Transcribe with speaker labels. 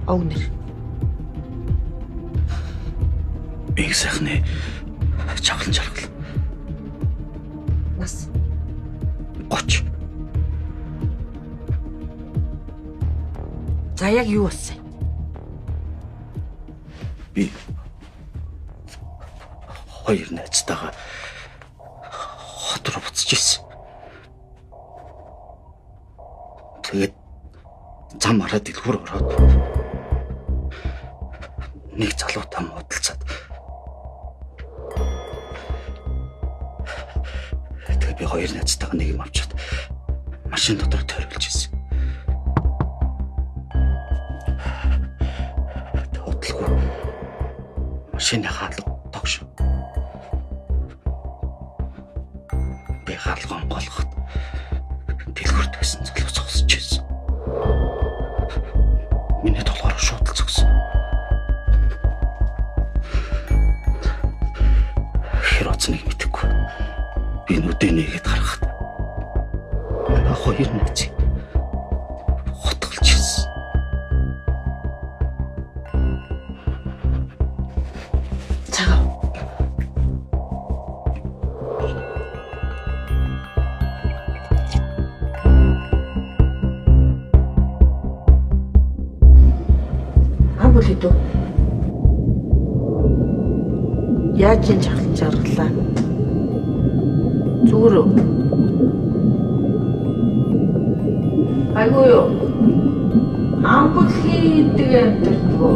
Speaker 1: Овг нэр.
Speaker 2: Их сайхны чавлан жаргал.
Speaker 1: Нас.
Speaker 2: 30.
Speaker 1: За яг юу болсон юм?
Speaker 2: Би хоёр найзтайгаа хот руу буцаж ирсэн. Тэгээд зам хараад дэлгүүр ороод нэг залуутай муудалцаад тэгээд би хоёр найзтайгаа нэг юм авчиад машин дотор тойруулж ирсэн. Тэгэлгүй машины хаалга тогш. Би хаалга онгойлгоход дэлгүүрт байсан залуу зогсож байсан. Миний толгоор шууд л зогсон. Хэр оцныг мэдэхгүй. Би нүдээ нээгээд харахад манай хоёр найзыг хутгалж ирсэн.
Speaker 1: Цагаа. Ам бүл хэдүү? Яаж юм чахлан жаргалаа? Зүгээр үү? Айгүй юу? Ам бүл хийдэг амьдэрдэг үү?